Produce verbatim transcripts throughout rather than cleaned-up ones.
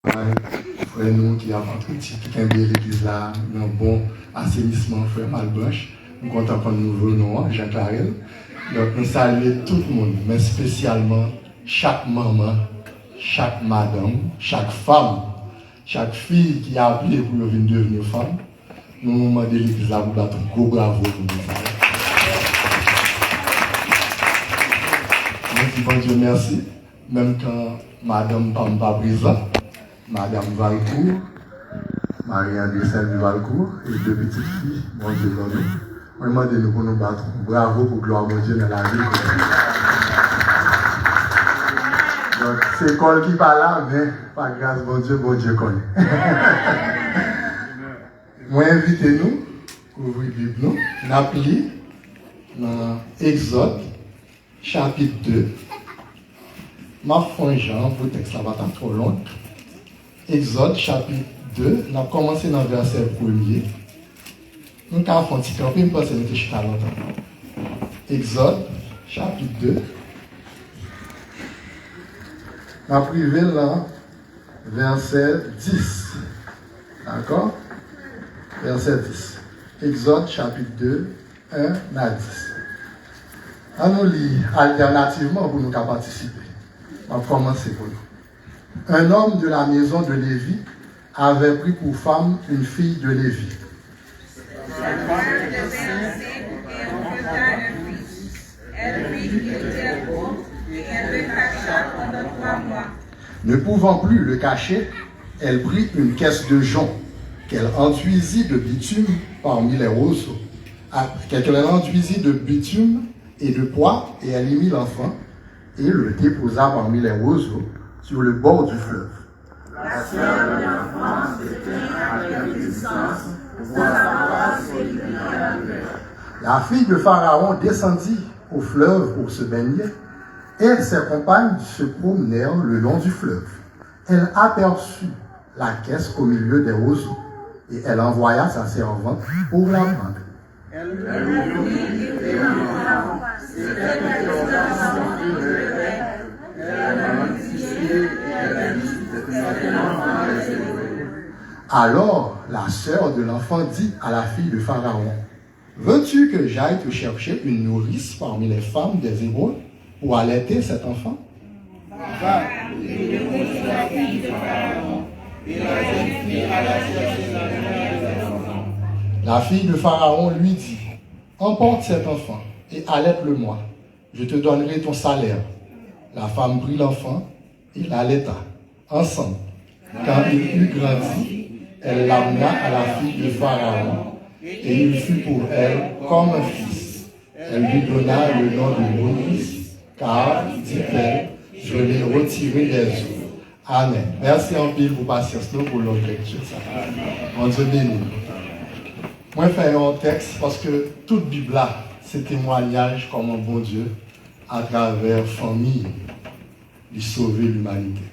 Frè nou ki ap antretyen, ki kenbe legliz la nan bon asenisman, frè Malbranche. M kontan konn nouvo non an, Jean Clarel. Donk, nou salye tout moun, men espesyalman chak manman, chak madanm, chak fanm, chak fi ki aple pou yo vin devni fanm. Nou mande legliz la pou bat yon gwo bravo pou moun sa yo. Nou di Bondye mèsi, menm kan madanm pa m pa prezan, madanm Valcourt, Marie André Selby Valcourt, e de pitit fi Bondye ban nou. Mwen mande nou pou nou bat yon bravo pou glwa Bondye nan lavi l pou nou. Donk, se kò l ki pa la, men pa gras Bondye, Bondye konnen. Mwen envite nou ouvri Bib nou, n ap li nan Egzòd, chapit de. M ap fè yon jan pou tèks la pa ta twò long. Egzòd, chapit de, n ap kòmanse nan vèsè premye. Nou ka fè yon ti kanpe, m panse nou te chita lontan. Egzòd, chapit de. N ap rive nan vèsè dis. Dakò? Vèsè dis. Egzòd, chapit de, en a dis. An nou li altènativman pou nou ka patisipe. M ap kòmanse pou nou. Un homme de la maison de Lévi avait pris pour femme une fille de Lévi. Sa mari devint ansent e anfanta un fils. Elle prit une terre haute et elle le cacha pendant trois mois. Ne pouvant plus le cacher, elle prit une caisse de jonc qu'elle enduisit de bitume parmi les roseaux. Ah, qu'elle enduisit de bitume et de poix, et elle y mit l'enfant, et le déposa parmi les roseaux sur le bord du fleuve. La sœur de l'enfant se tint à quelque distance pour savoir s'il vivait encore. La fille de Pharaon descendit au fleuve pour se baigner, et ses compagnes se promenèrent le long du fleuve. Elle aperçut la caisse au milieu des roseaux, et elle envoya sa servante pour la prendre. Elle ouvrit et vit l'enfant. C'était quelque chose de vrai. Elle le tuait et elle le mit. C'était l'enfant des Hébreux. Alors la sœur de l'enfant dit à la fille de Pharaon, veux-tu que j'aille te chercher une nourrice parmi les femmes des Hébreux pour allaiter cet enfant? Va, et reconduis la fille de Pharaon, et la jeune fille alla chercher la nourrice des enfants. La fille de Pharaon lui dit, emporte cet enfant et allaite-le-moi, je te donnerai ton salaire. La femme prit l'enfant et l'allaita. Ensemble. Quand il eut grandi, elle l'amena à la fille de Pharaon, et il fut pour elle comme un fils. Elle lui donna le nom de Moïse, car, dit-elle, je l'ai retiré des eaux. Amen. Mèsi anpil pou pasyans nou pou long lekti sa. Bondye beni nou. Mwen fè yon tèks paske tout Bib la se temwayaj kòman Bondye, atravè fanmi, li sove limanite.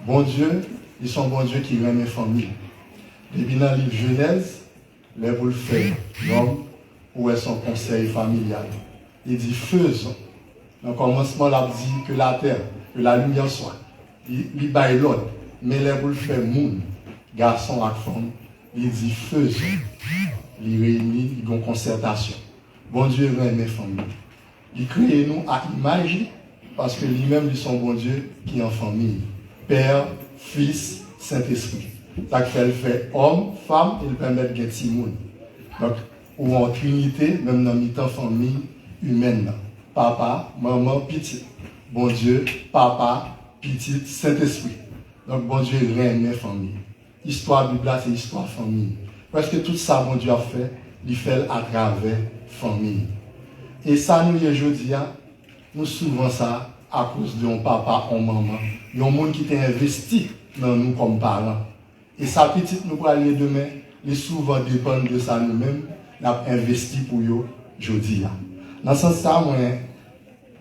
Bondye, li se yon Bondye ki renmen fanmi. Depi nan liv Jenèz, lè pou l fè lòm, ou wè se yon konsèy familyal. Li di, faisons. Nan kòmansman, l ap di, que la terre, que la lumière soit. Li, li bay lòd. Men lè pou l fè moun, gason ak fanm, li di, faisons. Li reyini, li gen yon konsètasyon. Bondye renmen fanmi. Li kreye nou a imaj li, paske li menm, li se yon Bondye ki an fanmi. Pè, Fis, Sentespri. Sa k fè l fè òm, fanm, e l pèmèt gen timoun. Donk, ou an trinite, menm nan mitan fanmi imèn nan. Papa, manman, pitit. Bondye, Papa, Pitit, Sentespri. Donk, Bondye renmen fanmi. Istwa Bib la se istwa fanmi. Prèske tout sa Bondye ap fè, li fè l atravè fanmi. E sa nou ye jodi a, nou souvan sa akoz de yon papa, yon manman, yon moun ki te envesti nan nou kòm paran. E sa pitit nou pral ye demen, li souvan depann de sa nou menm n ap envesti pou yo jodi a. Nan sans sa, mwen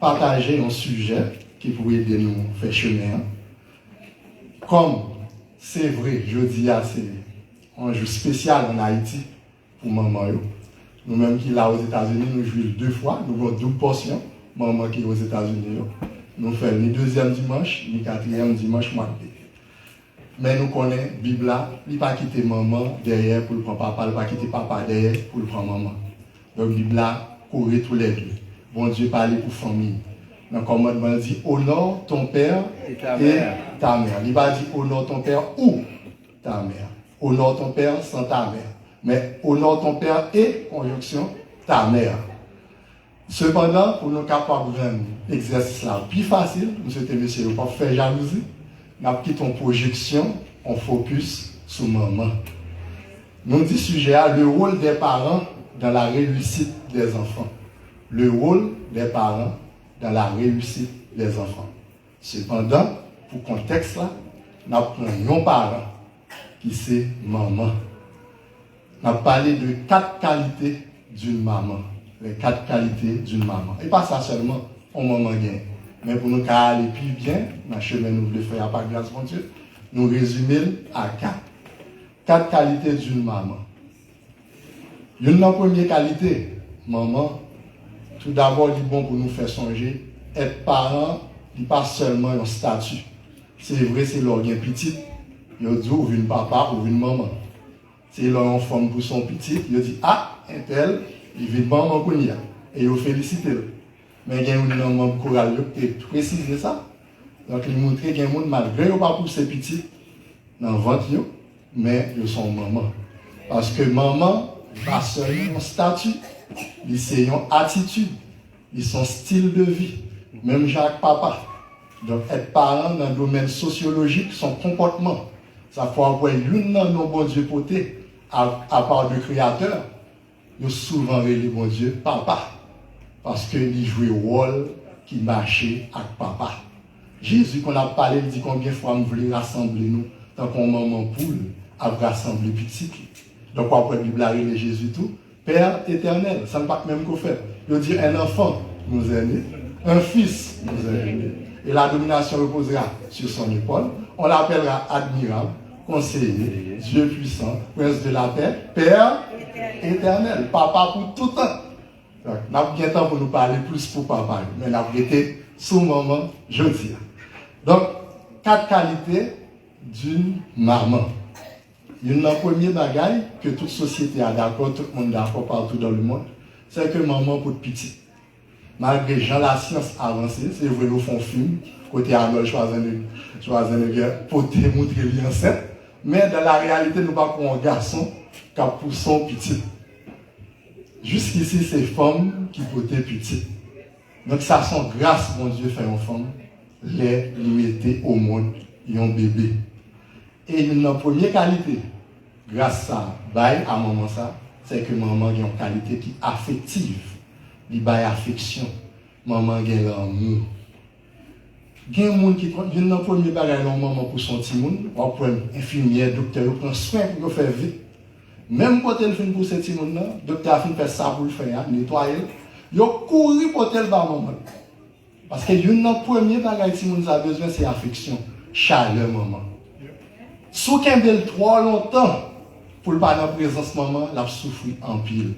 pataje yon sijè ki pou ede nou fè chemen an. Kòm se vre, jodi a se yon jou espesyal ann Ayiti pou manman yo. Nou menm ki la Ozetazini, nou jwi l de fwa, nou gen yon doub pòsyon manman ki Ozetazini yo. Nou fè l ni dezyèm dimanch, ni katriyèm dimanch mwa de. Men nou konnen Bib la, li pa kite manman dèyè pou l pran papa, li pa kite papa dèyè pou l pran manman. Donk Bib la kore toulède. Bondye pale pou fanmi. Nan kòmandman, l di, honore ton père et ta mère. Li pa di, honore ton père ou ta mère. Honore ton père sans ta mère. Men, honore ton père et, konjonksyon, ta mère. Sepandan, pou nou kapab rann egzèsis la pi fasil, m swete mesye yo p ap fè jalouzi, n ap kite yon pwojeksyon, yon fokis sou manman. Nou di sijè a, le rôle des parents dans la réussite des enfants. Le rôle des parents dans la réussite des enfants. Sepandan, pou kontèks la, n ap pran yon paran ki se manman. N ap pale de quatre qualités d'une maman. Les quatre qualités d'une maman. E pa sa sèlman yon manman gen. Men pou nou ka ale pi byen nan chemen nou vle fè a pa gras Bondye, nou rezime l a kat. Quatre qualités d'une maman. Youn nan premye kalite manman, toudabò, li bon pou nou fè sonje, èt paran, li pa sèlman yon stati. Se vre, se lè w gen pitit, yo di w vin papa, ou vin manman. Se lè yon fanm pouse yon pitit, yo di, a, entèl, li vin manman kounye a. E yo felisite l. Men gen youn nan manm koral yo ki te presize sa. Donk, li montre gen moun, malgre yo pa pouse pitit nan vant yo, men yo se yon manman. Paske manman, li pa sèlman yon stati, li se yon atitid, li se yon stil de vi, menm jan ak papa. Donk, èt paran nan domèn sosyolojik, se yon konpòtman. Sa fè w ap wè youn nan non Bondye pote, a, apa de Kreyatè, yo souvan rele Bondye Papa, paske li jwe wòl ki mache ak Papa. Jezi konn ap pale, li di, konbyen fwa m vle rasanble nou tankou yon manman poul ap rasanble pitit li. Donk, w ap wè Bib la rele Jezi tou Père éternel, sa n pa t menm ko fèt. Yo di, un enfant nous est né, un fils nous est né, et la domination reposera sur son épaule. On l'appellera admirable, conseiller, Dieu puissant, prince de la paix, Père éternel, papa pou toutan. Donk, n ap gen tan pou nou pale plis pou papa yo, men n ap rete sou manman jodi a. Donk, kat kalite d'une maman. Youn nan premye bagay ke tout sosyete a dakò, tout moun dakò partout dans le monde, se ke manman pot pitit. Malgre jan lasyans avanse, se vre nou fè yon fim kote Arnold Schwarzenegger, Schwarzenegger pote moutre li ansent, men dans la réalité nou pa ko wè yon gason k ap pouse yon pitit. Jiskisi se fanm ki pote pitit. Donk sa se yon gras Bondye fè yon fanm lè li mete o mond yon bebe. E youn nan premye kalite gras sa bay a manman sa, se ke manman gen yon kalite ki afektiv. Li bay afeksyon. Manman gen lanmou. Gen moun ki pran, youn nan premye bagay lè yon manman pouse yon timoun, w ap wè enfimyè, doktè yo pran swen pou yo fè vit. Menm kote l fin pouse timoun nan, doktè a fin fè sa pou l fè a, netwaye l, yo kouri pote l ba manman l. Paske youn nan premye bagay timoun sa bezwen se afeksyon, chalè manman. Si w kenbe l twò lontan pou l pa nan prezans manman, l ap soufri anpil.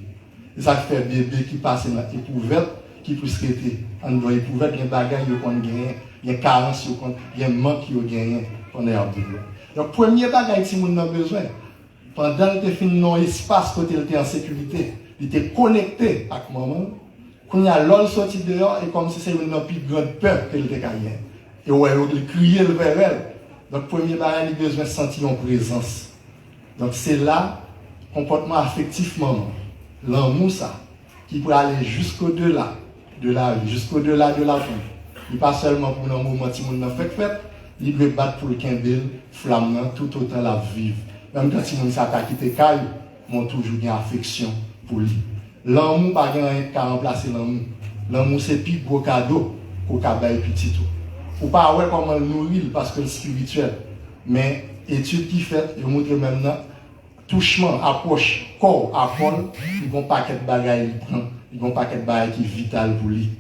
Se sa k fè bebe ki pase nan epouvèt, ki plis rete anndan epouvèt, gen bagay yo konn genyen, gen karans yo konn, gen mank yo genyen pandan y ap devlope. Donk, premye bagay timoun nan bezwen, pandan l te fin nan yon espas kote l te an sekirite, li te konekte ak manman l, kounye a, lè l soti deyò, e kòmsi se youn nan pi gran pè ke l te ka gen. E w wè yo, li kriye, l vè rèl. Donk, premye bagay, li bezwen santi yon prezans. Donk, se la, konpòtman afektif manman, lanmou sa, ki prale jusqu'au-delà de la vie, jusqu'au-delà de la tombe. Li pa sèlman pou nan moman timoun nan fèk fèt, li dwe bat pou l kenbe l, flam nan, toutotan l ap viv. Menm kan timoun sa ta kite kay ou, men w toujou gen afeksyon pou li. Lanmou pa gen anyen ki ka ranplase lanmou. Lanmou se pi gwo kado ke w ka bay pitit ou. Ou pa wè kòman l nouri l paske l espirityèl. Men etid ki fèt, yo montre menm nan touchman, apwòch kò w a kò l, li gen yon pakèt bagay li pran, li gen yon pakèt bagay ki vital pou li.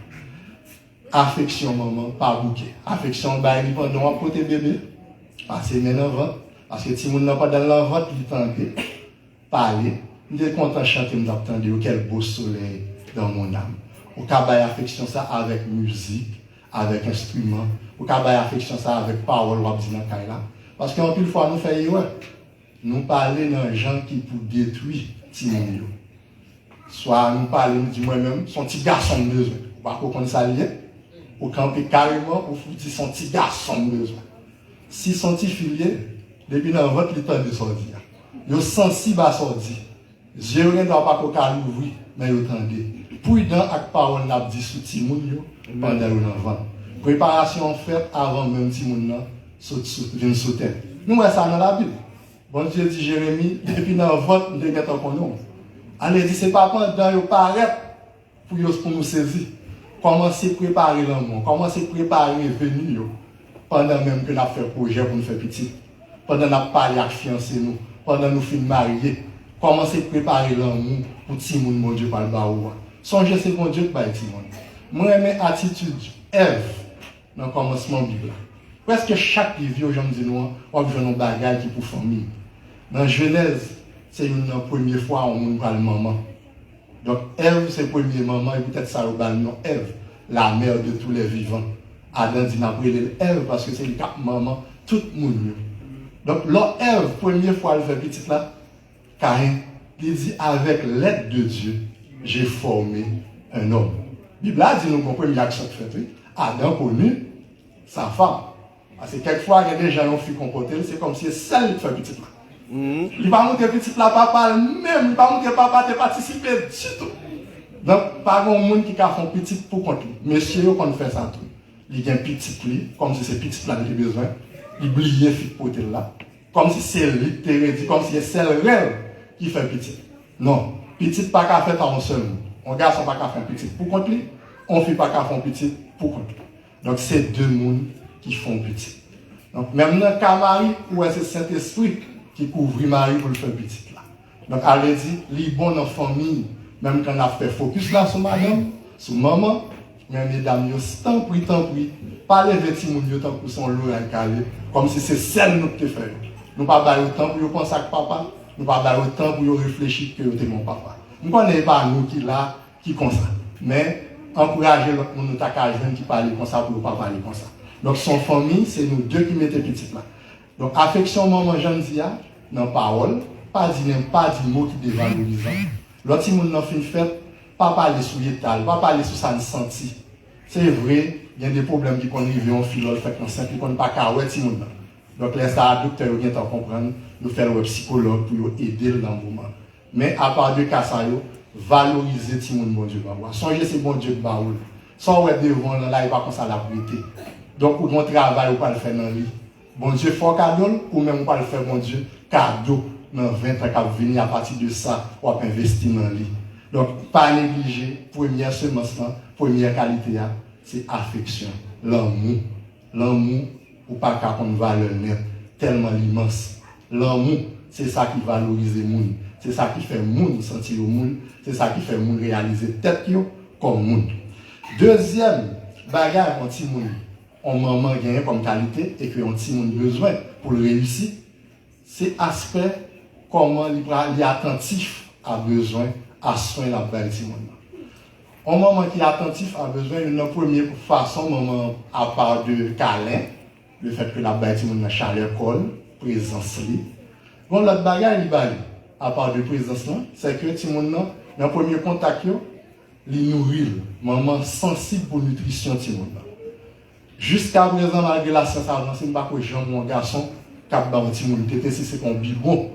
Afeksyon manman pa bouke. Afeksyon w bay li pandan w ap pote bebe, pase men nan vant, paske timoun nan pandan l nan vant, li tande, pale. M te kontan chante m t ap tande yo, Quel beau soleil dans mon âme. Ou ka bay afeksyon sa avèk mizik, avèk enstriman. Ou ka bay afeksyon sa avèk pawòl w ap di nan kay la. Paske anpil fwa nou fè erè. Nou pale nan jan ki pou detwi timoun yo. Swa nou pale, nou di, "Mwen menm, se yon ti gason m bezwen." Ou pa ko konn sa l ye. Ou kanpe kareman, ou di, "Se yon ti gason m bezwen." Si se yon tifi l ye, depi nan vant li tande sa w di a. Yo sansib a sa w di. Zye yo gendwa pa ko ka louvri, men yo tande. Pridan ak pawòl n ap di sou timoun yo pandan yo nan vant. Preparasyon an fèt avan menm timoun nan sot sou, vin sou tè. Nou wè sa nan Labib. Bondye di Jeremi, "Depi nan vant, m te gentan konnen w." Ale di, se pa pandan yo parèt pou yo, pou nou sezi. Kòmanse prepare lanmou an, kòmanse prepare veni yo, pandan menm ke n ap fè pwojè pou n fè pitit, pandan n ap pale ak fiyanse nou, pandan nou fin marye. Kòmanse prepare lanmou pou timoun Bondye pral ba ou a. Sonje se Bondye k bay timoun. Mwen renmen atitid Èv nan kòmansman Bib la. Prèske chak liv yo, jan m di nou an, w ap jwenn yon bagay ki pou fanmi. Nan Jenèz, se youn nan premye fwa yon moun pral manman. Donk, Èv se premye manman, e poutèt sa yo ba l non Èv, la mère de tous les vivants. Adan di n ap rele l Èv paske se li k ap manman tout moun yo. Donk, lò Èv, premye fwa l fè pitit la, Kayen, li di, "Avec l'aide de Dieu, j'ai formé un homme." Bib la di nou gon premye aksyon k fèt, wi. Adan koni sa fanm. Paske kèk fwa, gen de jan yon fi konpòte l, se kòmsi se sèl li k fè pitit la. Li pa montre pitit la papa l menm, li pa montre papa te patisipe ditou. Donk, pa gen moun ki ka fè yon pitit pou kont li. Mesye yo konn fè sa tou. Li gen pitit li, kòmsi se pitit la li te bezwen. Li bliye fi k pote l la. Kòmsi se li k te redi, kòmsi se sèl rèl ki fè pitit. Non, pitit pa ka fèt a yon sèl moun. Yon gason pa ka fè yon pitit pou kont li, yon fi pa ka fè yon pitit pou kont li. Donk, se de moun ki fè yon pitit. Donk, menm nan ka mari, ou wè se Sentespri ki kouvri mari pou l fè pitit la. Donk, ale di, li bon nan fanmi, menm kan n ap fè fokis la sou madanm, sou manman, men medam yo, tanpri, tanpri, pa leve timoun yo tankou se yon loray kale, kòmsi se sèl nou k te fè yo. Nou pa ba yo tan pou yo panse ak papa, nou pa ba yo tan pou yo reflechi ke yo te gen yon papa. M konnen e pa nou ki la, ki konsa. Men, ankouraje lòt moun nou ta ka jwenn ki pale konsa pou yo pa pale konsa. Donk, se yon fanmi, se nou de ki mete pitit la. Donk, afeksyon manman, jan n di a, nan pawòl, pa di nen, pa di mo ki devalorizan. Lò timoun nan fin fèt, pa pale sou eta l, pa pale sou sa n santi. Se vre, gen de pwoblèm ki konn rive yon fi lò l fèk ansent, li konn pa ka wè timoun nan. Donk, lè sa a, doktè yo gentan konprann, yo fè l wè sikològ pou yo ede l nan moman. Men, apa de ka sa yo, valorize timoun Bondye ba ou a. Sonje se Bondye k ba ou l. Sa w wè devan w lan la, e pa konsa l ap rete. Donk, ou gen yon travay ou pral fè nan li. Bondye fè w kado l, ou menm ou pral fè Bondye kado nan ven tan k ap vini. Apati de sa, w ap envesti nan li. Donk, pa neglije premyè semans lan, premyè kalite a, se afeksyon, lanmou. Lanmou, ou pa ka konn valè l nèt, tèlman l imans. Lanmou, se sa ki valorize moun, se sa ki fè moun santi yo moun, se sa ki fè moun reyalize tèt yo kòm moun. Dezyèm bagay yon timoun, yon manman genyen kòm kalite e ke yon timoun bezwen pou l reyisi, se aspè kòman li pral, li atantif a bezwen, a swen l ap bay timoun nan. Yon manman ki atantif a bezwen, youn nan premye fason manman an, apa de kalen, lefètke l ap bay timoun nan chalè kò l, prezans li. Gon lòt bagay li ba li, apa de prezans lan, se ke timoun nan, nan premye kontak yo, li nouri l. Manman sansib pou nitrisyon timoun nan. Jiskaprezan, malgre lasyans avanse, m pa kwè janm yon gason k ap ba yon timoun tete si se pa yon bibwon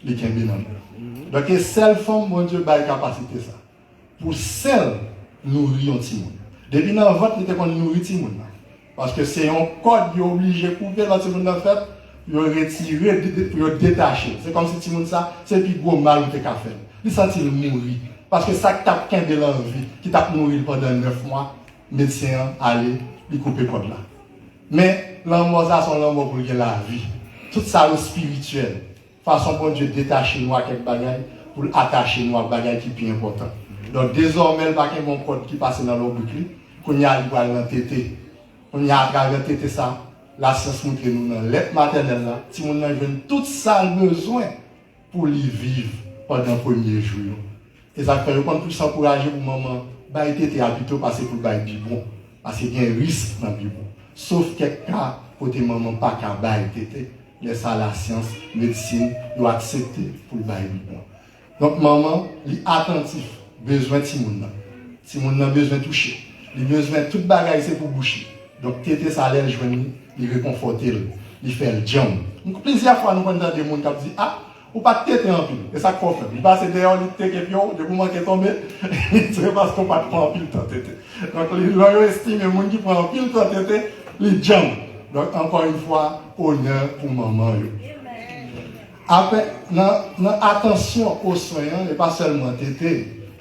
li kenbe nan men l. Donk, e sèl fanm Bondye bay kapasite sa. Pou sèl nouri yon timoun. Depi nan vant, li te konn nouri timoun nan. Paske se yon kòd yo oblije koupe lè timoun nan fèt, yo retire, de- de- pou yo detache l. Se kòmsi timoun sa, se pi gwo mal ou te ka fè l. Li santi l mouri. Paske sa k t ap kenbe l an vi, ki t ap nouri l pandan nèf mwa, medsen an ale, li koupe kòd la. Men, lanmò sa se yon lanmò pou l gen lavi. Tout sa yo espirityèl. Fason Bondye detache nou a kèk bagay, pou l atache nou a bagay ki pi enpòtan. Donk, dezòmè, l pa kenbe yon kòd ki pase nan lonbrik li. Kounye a, li pral nan tete. Kounye a, atravè tete sa, lasyans montre nou nan lèt matènèl la, timoun nan jwenn tout sa l bezwen pou li viv pandan premye jou yo. E sa k fè yo konn plis ankouraje pou manman bay tete a pito pase pou l bay bibwon. Paske gen risk nan bibwon. Sof kèk ka kote manman pa ka bay tete. Lè sa lasyans, medsin, yo aksepte pou l bay bibwon. Donk manman, li atantif, bezwen timoun nan. Timoun nan bezwen touche. Li bezwen tout bagay se pou bouch li. Donk tete sa lè l jwenn li, li rekonfòte l, li fè l djanm. Plizyè fwa nou konn tande moun k ap di, a, ou pa t tete anpil, e sa k fè w fèb. Li pase dèyè w, li teke pye w, depi w manke tonbe, se paske w pa t pran anpil tan tete. Donk li, lè yo estime moun ki pran anpil tan tete, li djanm. Donk ankò yon fwa, onè pou manman yo. Apre, nan, nan atansyon o swen an, e pa sèlman tete,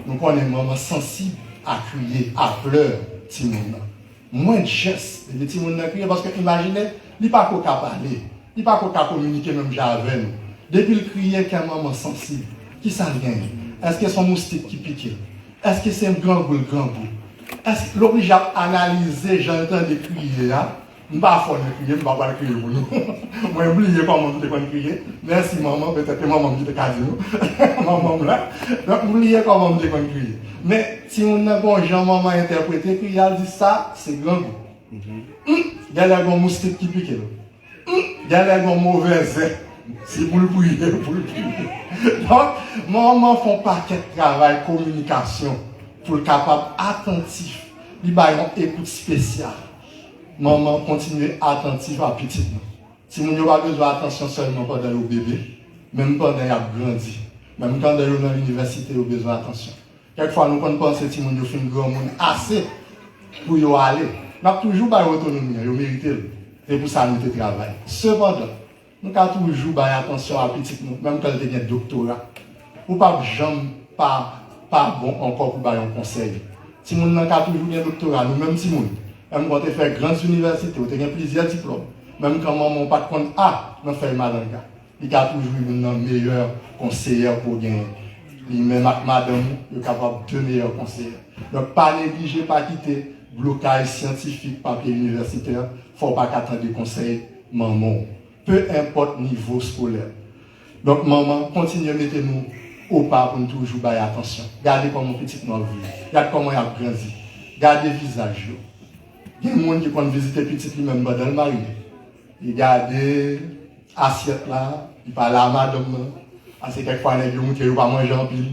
nou konnen manman sansib a kriye, a plè timoun nan. Mwen jès, epi timoun nan kriye, paske imajine, li pa ko ka pale, li pa ko ka kominike menm jan avè nou. Depi l kriye, kè manman sansib. Kisa l genyen? Èske se yon moustik ki pike l? Èske se grangou l grangou? Èske l oblije ap analize jan l tande kriye a? M pa fò nan kriye, m pa pral kriye pou nou. Mwen bliye kòman m te konn kriye. Mèsi manman, petèt se manman m ki te ka di nou. Manman m la. Donk m bliye kòman m te konn kriye. Men timoun nan gon jan manman entèprete kriye a, l di sa se grangou. Hum, genlè gon moustik ki pike l. Hum, genlè gon movèzè. Se pou l priye, pou l priye. Donk manman fè yon pakèt travay kominikasyon pou l kapab atantif. Li bay yon ekout espesyal. Manman kontinye atantif a pitit nou. Timoun yo pa bezwen atansyon sèlman pandan yo bebe, menm pandan y ap grandi. Menm pandan yo nan linivèsite, yo bezwen atansyon. Kèk fwa nou konn panse timoun yo fin granmoun ase pou yo ale. N ap toujou ba yo otonomi an, yo merite l. Se pou sa nou te travay. Sepandan, nou ka toujou bay atansyon a pitit nou, menm kan l te gen doktora. Ou p ap janm pa, pa bon ankò pou bay yon konsèy. Timoun nan ka toujou gen doktora, nou menm timoun. Menm kan w te fè gran inivèsite, ou te gen plizyè diplòm. Menm kan manman w pa t konn A nan fèy malanga, li ka toujou youn nan meyè konseyè ke w genyen. Li menm ak madanm ou, yo kapab de meyè konseyè. Donk pa neglije, pa kite blokaj syantifik, papye inivèsitè fè w pa ka tande konsèy manman w, pe enpòt nivo eskolè. Donk manman, kontinye mete nou opa pou n toujou bay atansyon. Gade kòman pitit nou ap viv. Gade kòman y ap grandi. Gade vizaj yo. Gen moun ki konn vizite pitit li menm pandan l marye. Li gade asyèt la, li pale a madanm nan. Paske kèk fwa nèg yo montre yo pa manje anpil.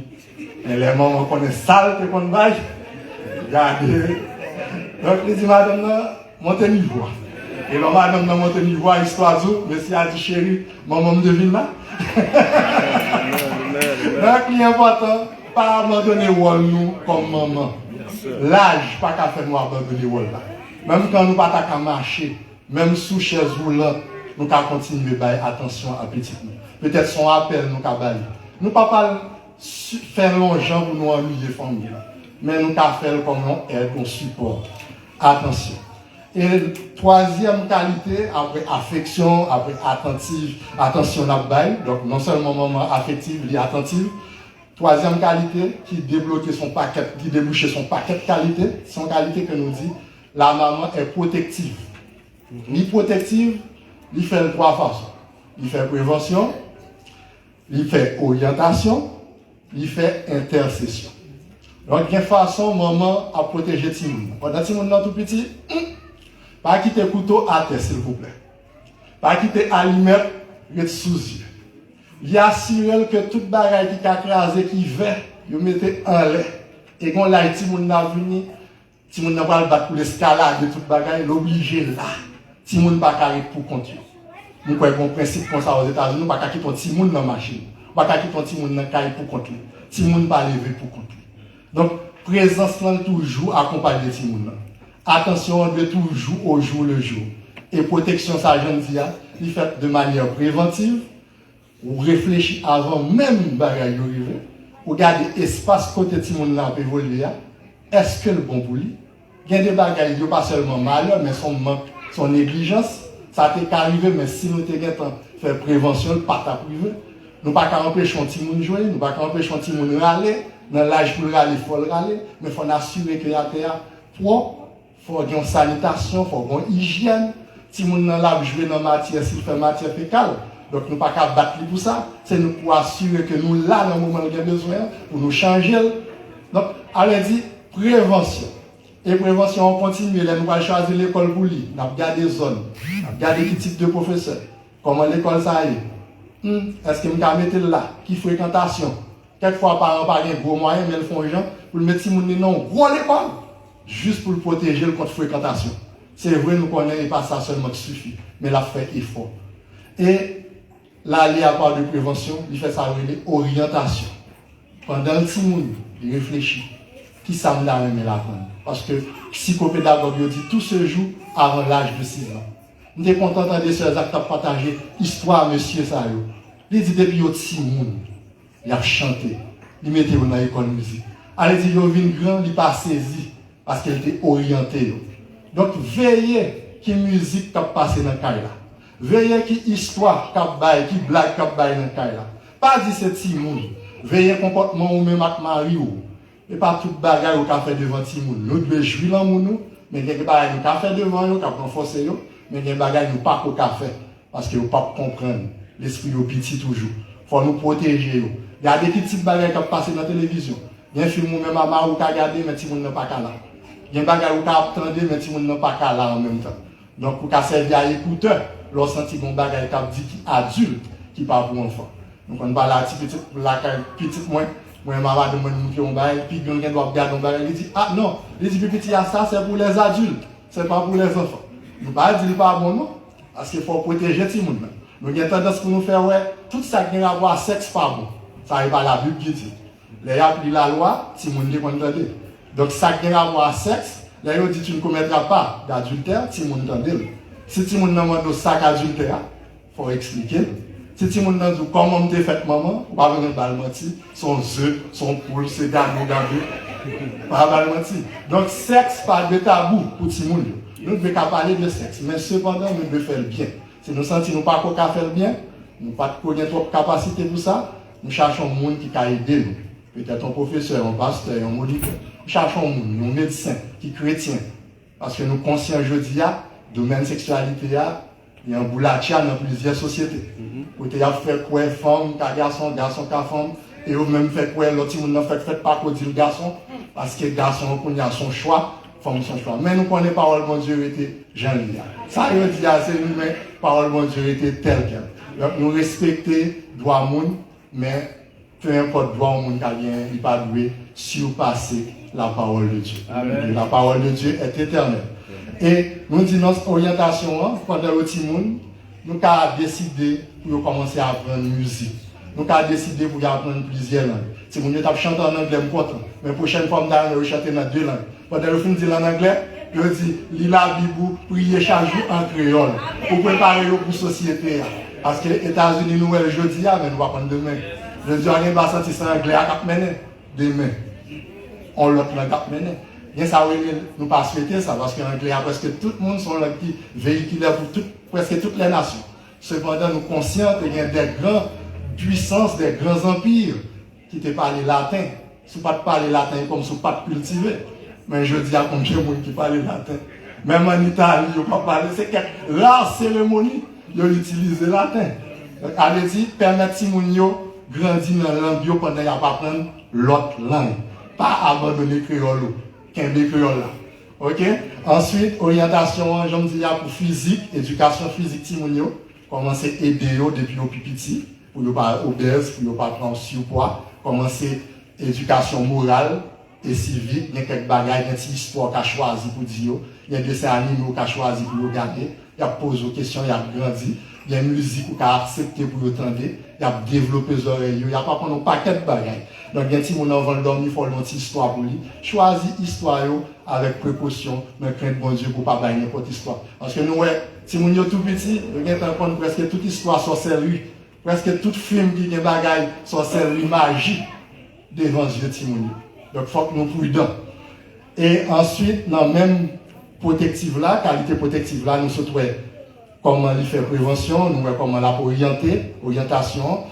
Men lè manman konnen sa l te konn bay, gade. Donk li di madanm nan, monte nivo a. E lè madanm nan monte nivo a, istwa di w, mesye a di, cheri, manman m te vin la. Donk li enpòtan, pa abandone wòl nou kòm manman. Laj pa ka fè nou abandone wòl la. Menm kan nou pa ta ka mache, menm sou chèz woulant, nou ka kontinye bay atansyon a pitit nou. Petèt se yon apèl nou ka ba li. Nou pa pral fè l yon jan pou nou annuiye fanmi an, men nou ka fè l kòm yon èd, yon sipò. Atansyon. E twazyèm kalite, apre afeksyon, apre atantif, atansyon n ap bay, donk non sèlman manman afektif, li atantif, twazyèm kalite ki debloke son pakèt, ki debouche son pakèt kalite, se yon kalite ke nou di la maman est protective. Li pwotektiv, li fè l twa fason. Li fè prevansyon, li fè oryantasyon, li fè entèsesyon. Donk gen fason manman ap pwoteje timoun nan. Pandan timoun nan tou piti, hmm, pa kite kouto atè silvouplè. Pa kite alimèt ret sou zye. Li asire l ke tout bagay ki ka kraze, ki vè, yo mete anlè. E gon laj timoun nan ap vini, timoun nan pral bat pou l eskalade tout bagay, l oblije la. Timoun pa ka ret pou kont yo. M kwè gon prensip konsa Ozetazini, ou pa ka kite yon timoun nan machin. Ou pa ka kite yon timoun nan kay pou kont li. Timoun pa leve pou kont li. Donk, prezans lan toujou akonpanye timoun nan. Atansyon an dwe toujou au jour le jour. E pwoteksyon sa, jan m di a, li fèt de manyè prevantiv, ou reflechi avan menm bagay yo rive, ou gade espas kote timoun nan ap evolye a, èske l bon pou li? Gen de bagay, yo pa sèlman malè, men se yon mank, se yon neglijans. Sa te ka rive, men si nou te gentan fè prevansyon, l pa t ap rive. Nou pa ka anpeche yon timoun jwe, nou pa ka anpeche yon timoun rale. Nan laj pou l rale, fò l rale, men fò n asire ke atè a pwòp. Fò gen yon sanitasyon, fò gen yon ijyèn. Timoun nan l ap jwe nan matyè, si l fè matyè fekal. Donk nou pa ka bat li pou sa. Se nou k pou asire ke nou la nan moman l gen bezwen an, pou nou chanje l. Donk, alè di, prevansyon. E prevansyon an kontinye lè nou pral chwazi lekòl pou li. N ap gade zòn, n ap gade ki tip de pwofesè. Kòman lekòl sa ye? Hmm, èske m ka mete l la? Ki frekantasyon? Kèk fwa, paran pa gen gwo mwayen, men l fè yon jan pou l met timoun li nan yon gwo lekòl, jis pou l pwoteje l kont frekantasyon. Se vre, nou konnen e pa sa sèlman k sifi, men l ap fè efò. E l ale a pa de prevansyon, li fè sa yo rele oryantasyon. Pandan l timoun, li reflechi, kisa m ta renmen l aprann? Paske psikopedagòg yo di tou sejou avan laj de sizan. M te kontan tande sè Zak t ap pataje istwa mesye sa yo. Li di depi yo timoun, y ap chante. Li mete yo nan ekòl mizik. Ale di yo vin gran, li pa sezi, paske l te oryante yo. Donk, veye ki mizik k ap pase nan kay la. Veye ki istwa k ap bay, ki blag k ap bay nan kay la. Pa di se timoun. Veye konpòtman ou menm ak mari w. E pa tout bagay ou ka fè devan timoun. Nou dwe jwi lanmou nou, men gen bagay nou ka fè devan yo, k ap ranfòse yo, men gen bagay nou pa ko ka fè, paske yo p ap konprann. Lespri yo piti toujou. Fò nou pwoteje yo. Gade ki tip bagay k ap pase nan televizyon. Gen fim ou menm a mari w ka gade, men timoun nan pa ka la. Gen bagay ou ka ap tande, men timoun nan pa ka la an menm tan. Donk, ou ka sèvi a ekoutè lè w santi gen yon bagay k ap di ki adilt, ki pa pou anfan. Nou konn pale a ti pitit lakay pitit mwen, mwen menm a madanm mwen, nou montre yon bagay, pi gran gen dwa ap gade yon bagay, li di, ah non, li di pi piti a, ça c'est pour les adultes, c'est pas pour les enfants. Nou pa di l pa bon non, paske fò w pwoteje timoun nan. Nou gen tandans pou nou fè wè tout sa k gen rapò a sèks pa bon. Sa e pa Labib ki di. Lè y ap li lalwa, timoun te konn tande. Donk, sa k gen rapò a sèks, lè yo di tu ne commettras pas d'adultère, timoun tande l. Si timoun nan mande w sa k adiltè a, fò w eksplike l. Si timoun nan di w kòman m te fèt manman, ou pa bezwen ba l manti, se yon ze, se yon poul, se gado, gado. Pa ba l manti. Donk, sèks pa de tabou pou timoun yo. Nou dwe ka pale de sèks, men sepandan, nou dwe fè l byen. Si nou santi nou pa ko ka fè l byen, nou pa t ko gen twòp kapasite pou sa, nou chache yon moun ki ka ede nou. Petèt yon pwofesè, yon pastè, yon monitè. Nou chache yon moun, yon medsen ki kretyen. Paske nou konsyan jodi a, domèn seksyalite a, li anboulatcha nan plizyè sosyete. Kote y ap fè kwè fanm ka gason, gason ka fanm, e yo menm fè kwè lòt timoun nan fèk fèt pa ko di l gason, paske gason an kounye a se yon chwa, fanm se yon chwa. Men nou konnen pawòl Bondye rete jan l ye a. Sa yo di a se rimè, pawòl Bondye rete tèl kèl. Donk nou respekte dwa moun, men pe enpòt dwa yon moun ka genyen, li pa dwe sipase la parole de Dieu. Amen. La parole de Dieu est éternelle. E nou di nan oryantasyon an, pandan yo timoun, nou ka deside pou yo kòmanse aprann mizik. Nou ka deside pou yo aprann plizyè lang. Timoun yo t ap chante an anglè, m kontan. Men pwochèn fwa, m ta renmen yo chante nan de lang. Pandan yo fin di l an anglè, yo di, li Labib ou, priye chak jou an kreyòl. Pou prepare yo pou sosyete a. Paske Etazini nou wè l jodi a, men nou pa konn demen. Jodi a, gen dwa santi se anglè a k ap mennen. Demen, yon lòt lang ap mennen. Gen sa yo rele, nou pa swete sa, paske anglè a prèske tout moun, se yon lang ki veyikilè pou tout, prèske tout lè nasyon. Sepandan, nou konsyan ke gen de gran pwisans, de gran anpi ki te pale laten. Si w pa t pale laten, e kòmsi w pa t kiltive. Men jodi a, konbyen moun ki pale laten? Menm ann Itali, yo pa pale. Se kèk ra seremoni yo itilize laten. Donk, sa vle di, pèmèt timoun yo grandi nan lang yo pandan y ap aprann lòt lang. Pa abandone kreyòl ou. Kenbe kreyòl la. Oke? Answit, oryantasyon an, jan m di a, pou fizik, edikasyon fizik timoun yo, kòmanse ede yo depi yo pi piti, pou yo pa obèz, pou yo pa pran sipwa, kòmanse edikasyon moral e sivik, gen kèk bagay, gen ti istwa w ka chwazi pou di yo, gen desen anime w ka chwazi pou yo gade, y ap poze w kesyon, y ap grandi, gen mizik ou ka aksepte pou yo tande, y ap devlope zòrèy yo, y ap aprann yon pakèt bagay. Donk, gen timoun anvan l dòmi, fò w li yon ti istwa pou li. Chwazi istwa yo avèk prekosyon, nan krent Bondye pou w pa bay nenpòt istwa. Paske nou wè, timoun yo tou piti, yo gentan konn prèske tout istwa sòsèlri. Prèske tout fim ki gen bagay sòsèlri, maji, devan zye timoun yo. Donk, fòk nou pridan. E answit, nan menm pwotektiv la, kalite pwotektiv la, nou sot wè kòman li fè prevansyon, nou wè kòman l ap oryante, oryantasyon.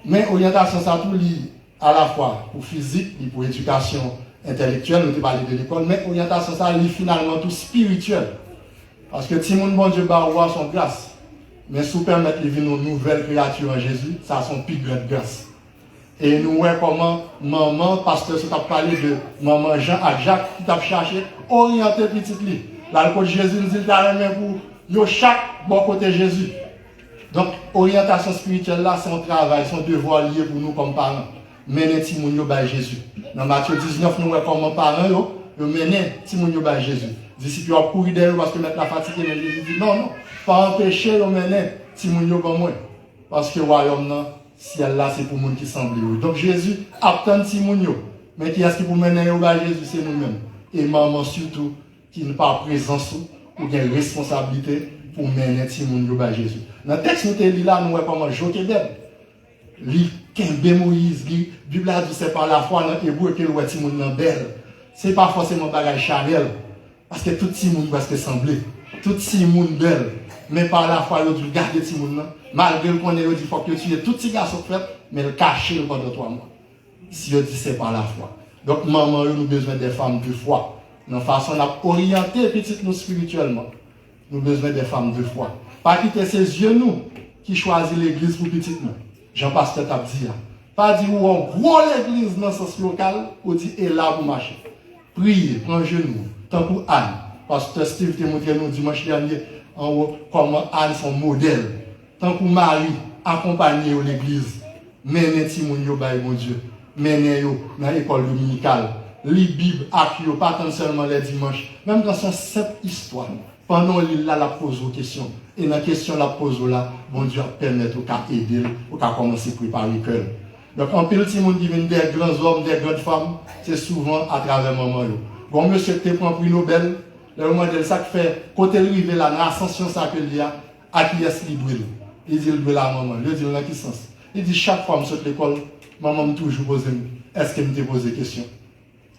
Men oryantasyon sa tou, li alafwa pou fizik, li pou edikasyon entèlektyèl, nou te pale de lekòl, men oryantasyon sa, li finalman tou espirityèl. Paske timoun Bondye ba ou a, se yon gras. Men si w pèmèt li vin yon nouvèl kreyati an Jezi, sa se yon pi gran gras. E nou wè kòman manman, pastè sot ap pale de manman Jan ak Jak ki t ap chache oryante pitit li. L al kot Jezi, l di l ta renmen pou yo chak bò kote Jezi. Donk, oryantasyon espirityèl la, se yon travay, se yon devwa li ye pou nou kòm paran. Mennen timoun yo bay Jezi. Nan Matye diznèf, nou wè kòman paran yo, yo mennen timoun yo bay Jezi. Disip yo ap kouri dèyè yo paske mèt la fatige, men Jezi di, "Non, non, pa anpeche yo mennen timoun yo ban mwen. Paske wayòm nan syèl la, se pou moun ki sanble yo." Donk, Jezi ap tann timoun yo. Men kiyès ki pou mennen yo bay Jezi? Se nou menm. E manman sitou, ki pa prezans ou, ou gen responsablite pou mennen timoun yo bay Jezi. Nan tèks nou te li la, nou wè kòman Jokebèd, li kenbe Moyiz, li, Bib la di se pa lafwa nan Ebre ke l wè timoun nan bèl. Se pa fòseman bagay chanèl, paske tout timoun prèske sanble, tout timoun bèl, men pa lafwa yo di l gade timoun nan, malgre l konnen yo di fòk yo tiye tout ti gason k fèt, men l kache l pandan twa mwa. Si yo di se pa lafwa. Donk, manman yo, nou bezwen de fanm de fwa. Nan fason n ap oryante pitit nou espirityèlman, nou bezwen de fanm de fwa. Pa kite se zye nou ki chwazi legliz pou pitit nou. Jan pastè t ap di a. Pa di ou yon gwo legliz nan sans lokal, ou di e la pou mache. Priye, pran jenou, tankou Ann. Pastè Steve te montre nou dimanch dènye anwo kòman Ann se yon modèl. Tankou Mari, akonpanye yo legliz, mennen timoun yo bay Bondye, mennen yo nan ekòl dominikal, li Bib ak yo, pa tann sèlman lè dimanch, menm kan se yon senp istwa. Pandan w li l la, l ap poze w kesyon. E nan kesyon l ap poze w la, Bondye ap pèmèt ou ka ede l, ou ka kòmanse prepare kè l. Donk, anpil timoun ki vin de gran zòm, de gran fanm, se souvan atravè manman yo. Gon mesye ki te pran pri Nobèl, lè yo mande l sa k fè, kote l rive la, nan asansyon sa ke l ye a, a kiyès li dwe l? Li di l dwe l a manman l. Yo di l nan ki sans? Li di, "Chak fwa m sot lekòl, manman m toujou poze m, èske m te poze kesyon?"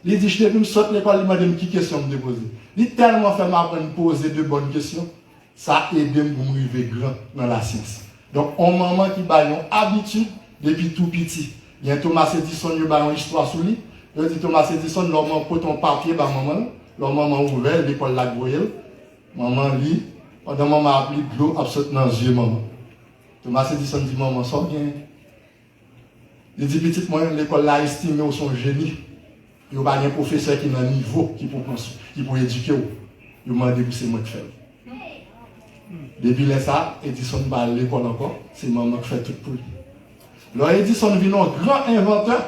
Li di, "Depi m sot lekòl, li mande m ki kesyon m te poze." Li tèlman fè m aprann poze de bòn kesyon, sa ede m pou m rive gran nan lasyans. Donk, yon manman ki bay yon abitid depi tou piti. Gen Thomas Edison, yo bay yon istwa sou li. Yo di Thomas Edison, lè w man-, pote yon papye ba manman l, lè w manman ouvè l, lekòl la k voye l, manman li, pandan manman ap li, dlo ap sot nan zye manman. Thomas Edison di, "Manman, sa w gen?" Li di, "Pitit mwen, lekòl la estime w se yon jeni. Yo pa gen pwofesè ki nan nivo ki pou pran swen, ki pou edike w. Yo mande pou se mwen k fè l." Depi lè sa, Edison pa al lekòl ankò, se manman k fè tout pou li. Lè Edison vin yon gran envantè,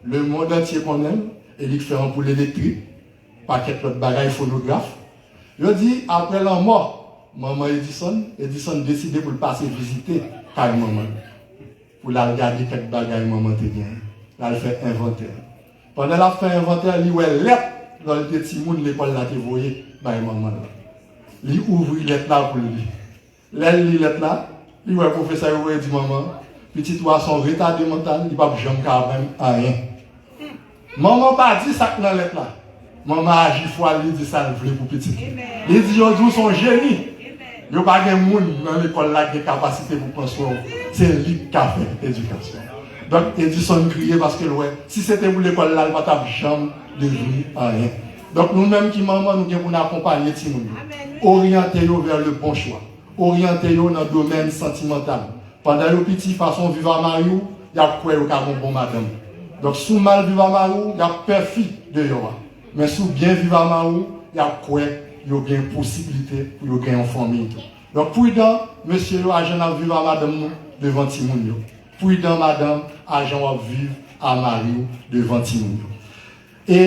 lemonn antye konnen l, e li k fè anpoul elektrik, pakèt lòt bagay, fonograf. Yo di, apre lanmò manman Edison, Edison deside pou l pase vizite kay manman l, pou l al gade kèk bagay manman te genyen. L al fè envantè. Pandan l ap fè envantè, li wè lèt lè l te timoun lekòl la te voye bay manman l la. Li ouvri lèt la pou l li. Lè l li lèt la, li wè pwofesè yo voye di manman, "Pitit ou a se yon retade mantal, li p ap janm ka aprann anyen." Manman pa di sa k nan lèt la. Manman aji fwa l, li di sa l vle pou pitit li. Li di, "Yo di w se yon jeni. Yo pa gen moun nan lekòl la ki gen kapasite pou pran swen w. Se li k ka fè edikasyon." Donk, Edison kriye paske l wè, si se te pou lekòl la, l pa t ap janm devni anyen. Donk, nou menm ki manman, nou gen pou n akonpanye timoun yo, oryante yo vè le bon chwa, oryante yo nan domèn santimantal. Pandan yo piti, fason w viv a mari w, y ap kwè yo ka gen yon bon madanm. Donk, si w mal viv a mari w, y ap pè fi deyò a. Men si w byen viv a mari w, y ap kwè yo gen posiblite pou yo gen yon fanmi tou. Donk, pridan, mesye yo, a jan n ap viv a madanm nou devan timoun yo. Pridan, madanm, a jan w ap viv a mari w devan timoun yo. E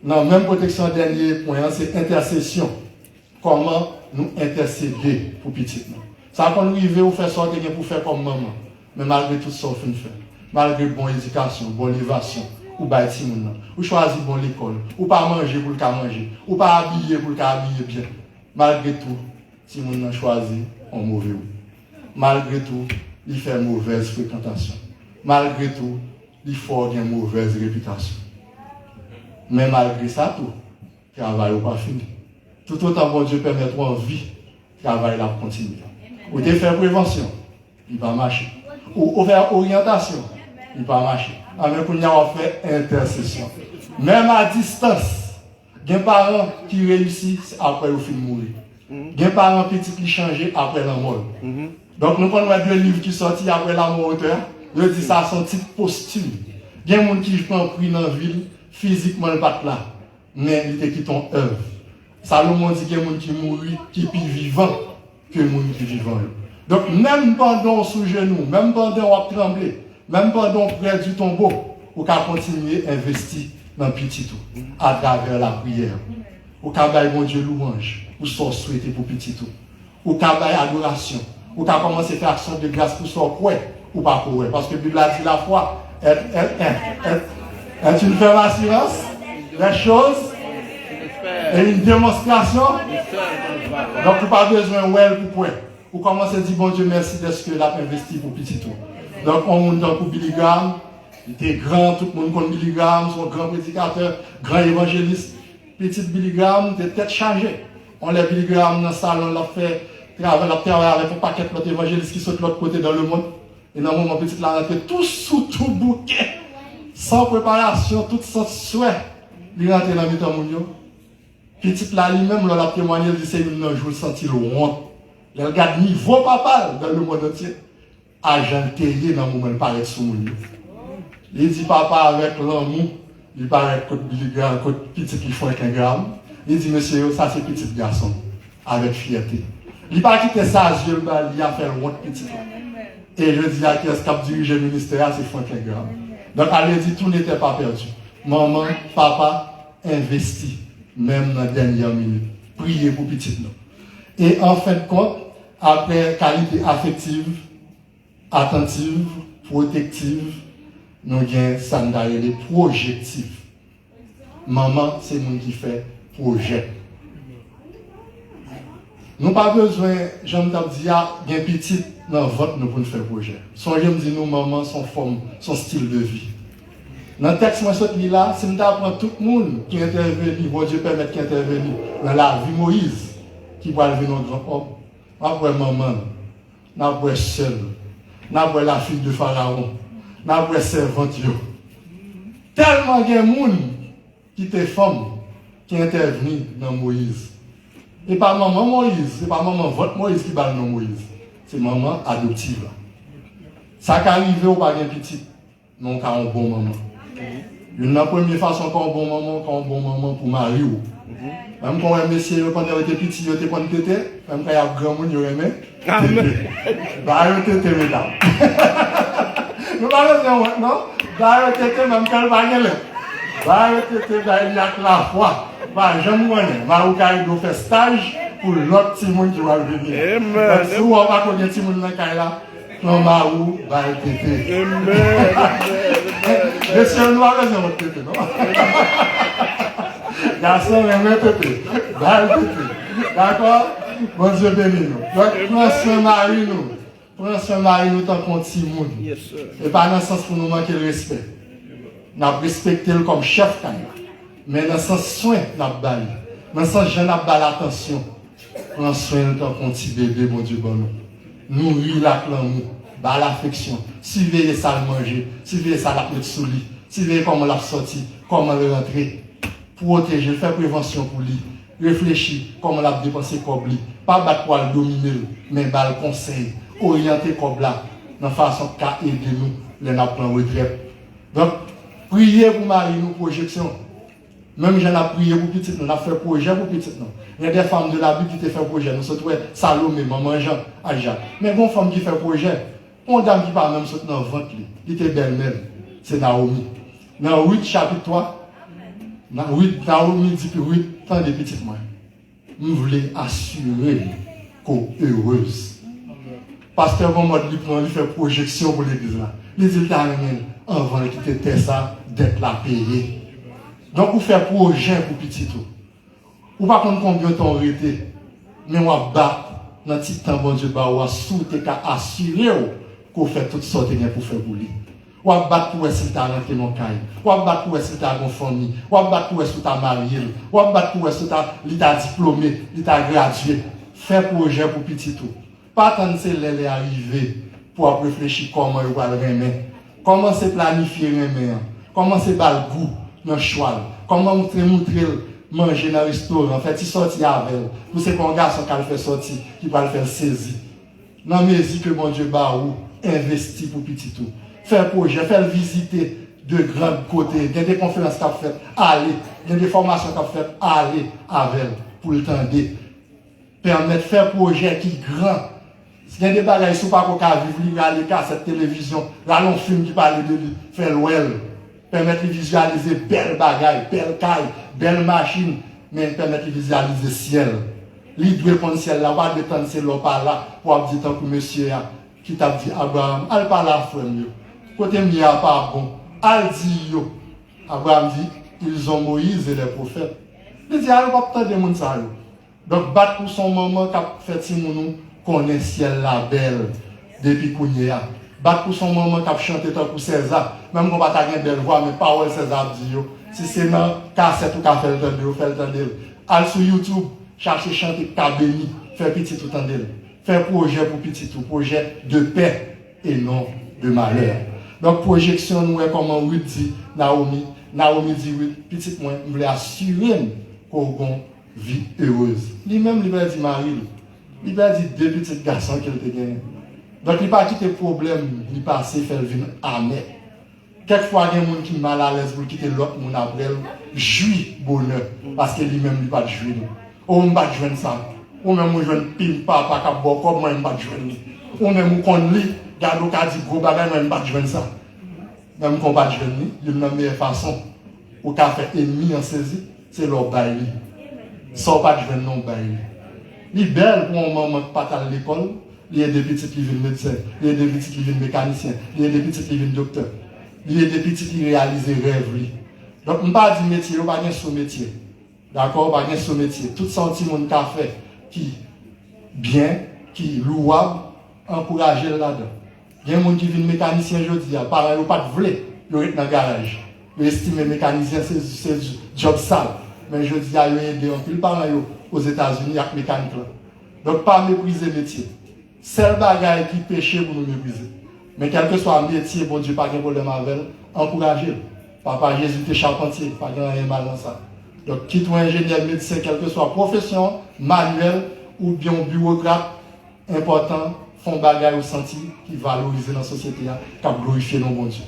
nan menm pwoteksyon, dènye pwen an, se entèsesyon. Kòman nou entèsede pou pitit nou? Sa konn rive ou fè sa w te gen pou fè kòm manman, men malgre tout sa w fin fè, malgre bon edikasyon, bon levasyon ou bay timoun nan, ou chwazi bon lekòl, ou pa manje pou l ka manje, ou pa abiye pou l ka abiye byen, malgre tou, timoun nan chwazi yon move wout. Malgre tou, li fè movèz frekantasyon. Malgre tou, li fè w gen movèz repitasyon. Men malgre sa tou, travay ou pa fini. Toutotan Bondye pèmèt ou anvi, travay la ap kontinye. Ou te fè prevansyon, li pa mache. Ou, ou fè oryantasyon, li pa mache. Anben, kounye a w ap fè entèsesyon. Menm a distans, gen paran ki reyisi, se apre yo fin mouri. Gen paran pitit li chanje apre lanmò l. Donk, nou konn wè de liv ki sòti apre lanmò otè a, yo di sa se yon tit postim. Gen moun ki pran pri nan vi l, fizikman l pa t la, men li te kite yon èv. Salomon di gen moun ki mouri, ki pi vivan ke moun ki vivan yo. Donk, menm pandan w sou jenou, menm pandan w ap tranble, menm pandan w prè di tonbo, ou ka kontinye envesti nan pitit ou atravè lapriyè. Ou ka bay Bondye lwanj pou sa w swete pou pitit ou. Ou ka bay adorasyon. Ou ka kòmanse fè aksyon de gras pou sa w kwè ou pako wè. Paske Bib la di lafwa, est, est, est, est, est une ferme assurance des choses et une démonstration. Donk, ou pa bezwen wè l pou kwè. Ou kòmanse di Bondye mèsi dèske l ap envesti pou pitit ou. Donk, yon moun tankou Billy Graham, li te gran, tout moun konn Billy Graham, se yon gran predikatè, gran evanjelis. Pitit Billy Graham te tèt chaje. On lè Billy Graham nan salon, l ap fè travay, l ap travay avèk yon pakèt lòt evanjelis ki sot lòt kote dans le monde. E nan moman pitit la rantre tou sou tou bouke, san preparasyon, tout san swè, li rantre nan mitan moun yo. Pitit la li menm, lè l ap temwanye, l di se youn nan jou l santi l wont. Lè l gad nivo papa l dans le monde entier, a jan l te ye nan moman l parèt sou moun yo. Li di papa avèk lanmou, li parèt kot Billy Graham, kot pitit li Franklin Graham. Li di mesye yo, sa se pitit gason m, avèk fyète. Li pa kite sa zye l ba li a fè l wont pitit la. E jodi a, kiyès k ap dirije ministè a? Se Franklin Graham. Donk, ale di, tout n'était pas perdu. Manman, papa, envesti, menm nan dènyè minit. Priye pou pitit nou. E an fen de kont, apre kalite afektiv, atantiv, pwotektiv, nou gen sa n ta rele pwojektiv. Manman se moun ki fè pwojè. Nou pa bezwen, jan m t ap di a, gen pitit nan vant nou pou n fè pwojè. Sonje m di nou, manman se yon fòm, se yon stil de vi. Nan tèks mwen sot li la, si m ta pran tout moun ki entèveni, Bondye pèmèt ki entèveni nan lavi Moyiz, ki pral vin yon gran òm, w ap wè manman l, n ap wè sè l, n ap wè la fille de Pharaon, n ap wè sèvant yo. Tèlman gen moun ki te fanm ki entèvni nan Moyiz. E pa manman Moyiz, se pa manman vant Moyiz ki ba l non Moyiz. Se manman adoptiv la. Sa ka rive ou pa gen pitit, men w ka yon bon manman. Youn nan premye fason w ka yon bon manman, w ka yon bon manman pou mari w. Menm kon wè mesye yo pandan yo te piti, yo te konn tete, menm kan y ap granmoun, yo renmen tete. Ba yo tete, medam. Nou pa bezwen wont, non. Ba yo tete, menm kan l pa gen lèt. Ba yo tete, bay li ak lafwa. Pa janm konnen. Mari w ka ede w fè staj pou lòt timoun ki pral vini. Donk, si w wè w pa ko gen timoun nan kay la, pran mari w, ba l tete. Mesye, nou pa bezwen wont tete, non. Gason renmen tete. Ba l tete. Dakò? Bondye beni nou. Donk, pran swen mari nou. Pran swen mari nou tankou yon timoun. E pa nan sans pou nou manke l respè. N ap respekte l kòm chèf kay la. Men nan sans swen n ap ba li. Nan sans jan n ap ba l atansyon. Pran swen l tankou yon ti bebe Bondye ban nou. Nouri l ak lanmou. Ba l afeksyon. Siveye sa l manje. Siveye sa l ap met sou li. Siveye kòman l ap sòti. Kòman l rantre. Pwoteje l, fè prevansyon pou li. Reflechi kòman l ap depanse kòb li. Pa bat pou al domine l, men ba l konsèy. Oryante kòb la nan fason k ka ede nou lè n ap pran retrèt. Donk, priye pou mari nou, pwojeksyon. Menm jan n ap priye pou pitit nou, n ap fè pwojè pou pitit nou. Il y a des femmes de la Bible ki te fè pwojè. Nou sot wè Salome, manman Jan ak Jak. Men gen yon fanm ki fè pwojè. Yon dam ki pa menm sot nan vant li, li te bèlmè l, se Nawomi. Nan Rit chapit twa, nan Rit, Nawomi di Rit, tande pitit mwen, m vle asire m ke w erez. Pastè Gonmòd li pran, li fè pwojeksyon pou legliz la. Li di l ta renmen l anvan l kite tè sa, dèt la peye. Donk ou fè pwojè pou pitit ou. Ou pa konn konbyen tan w rete, men w ap bat nan ti tan Bondye ba ou a, si w te ka asire w ke w fè tout sa w te gen pou fè pou li. W ap bat pou wè si l ta rantre nan yon kay. W ap bat pou wè si l ta gen yon fanmi. W ap bat pou wè si w ta marye l. W ap bat pou wè si w ta, li ta diplome, li ta gradye. Fè pwojè pou pitit ou. Pa tann se lè lè a rive pou w ap reflechi kòman yo pral renmen. Kòmanse planifye renmen an. Kòmanse ba l gou nan chwa l. Kòmanse moutre l manje nan restoran, fè ti sòti avè l. Pou se pa yon gason k al fè sòti ki pral fè l sezi. Nan mezi ke Bondye ba ou, envesti pou pitit ou. Fè pwojè, fè l vizite de grand kote. Gen de konferans k ap fèt, ale. Gen de fòmasyon k ap fèt, ale avè l pou l tande. Pèmèt fè pwojè ki gran. Gen de bagay, si w pa ko ka viv li, rale kasèt televizyon, rale yon fim ki pale de li, fè l wè l. Pèmèt li vizyalize bèl bagay, bèl kay, bèl machin, men pèmèt li vizyalize syèl. Li dwe konn syèl la, w pa dwe tann se lè w pa la pou w ap di tankou mesye a ki t ap di Abraram, "Al pale a frè m yo. Kote m ye a pa bon. Al di yo." Abraram di, "Ils ont Moïse et les prophètes." Li di, "A, yo p ap tande moun sa yo." Donk, bat pou se yon manman k ap fè timoun ou konnen syèl la bèl depi kounye a. Bat pou se yon manman k ap chante tankou Sèza. Menm kon pa ta gen bèl vwa, men pawòl Sèza ap di yo, si se nan kasèt ou ka fè l tande yo, fè l tande l. Al sou YouTube, chache chante k ka beni, fè pitit ou tande l. Fè pwojè pou pitit ou, pwojè de pè e non de malè. Donk, pwojeksyon nou wè kòman Ruth di Naomi. Naomi di Ruth, "Pitit mwen, m vle asire m ke w gon vi erez." Li menm, li pèdi mari l. Li pèdi de pitit gason ke l te genyen. Donk, li pa kite pwoblèm li pase fè l vin amè. Kèk fwa, gen moun ki malalèz pou l kite lòt moun apre l jwi bonè, paske li menm, li pa t jwi l. "O, m pa t jwenn sa." Ou menm, ou jwenn pil papa k ap ba w kòb, mwen, m pa t jwenn li. Ou menm, ou konn li, gade, ou ka di gwo bagay, mwen, m pa t jwenn sa. Menm kon w pa t jwenn li, youn nan meyè fason ou ka fè ènmi an sezi, se lè w bay li. Sa w pa t jwenn nan, w bay li. Li bèl pou yon manman ki pa t al lekòl, li ede pitit li vin medsen, li ede pitit li vin mekanisyen, li ede pitit li vin doktè, li ede pitit li reyalize rèv li. Donk, m pa di metye yo pa gen sou metye. Dakò, pa gen sou metye. Tout sa yon timoun ka fè ki byen, ki louwab, ankouraje l ladan. Gen moun ki vin mekanisyen jodi a, paran yo pa t vle yo ret nan garaj. Yo estime mekanisyen se, se djòb sal. Men jodi a, yo ede anpil paran yo Ozetazini ak mekanik la. Donk, pa meprize metye. Sèl bagay ki peche pou nou meprize. Men kèlkeswa metye Bondye pa gen pwoblèm avè l, ankouraje l. Papa Jezi te chapantye, pa gen anyen mal nan sa. Donk, kit ou enjenyè, medsen, kèlkeswa pwofesyon, manyèl, oubyen yon biwokrat, enpòtan, fè yon bagay ou santi ki valorize nan sosyete a, k ap glorifye non Bondye.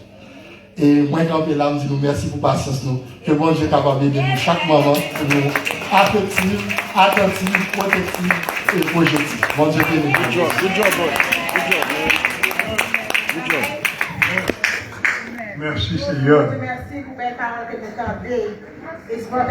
E mwen kanpe la, m di nou mèsi pou pasyans nou. Ke Bondye kapab ede nou chak manman pou nou afektiv, atantiv, pwotektiv e pwojektif. Bondye beni nou. Good Job, good job, boy. Good job, man. Good job. Mèsi, Senyè. Mèsi pou bèl pawòl ke nou tande.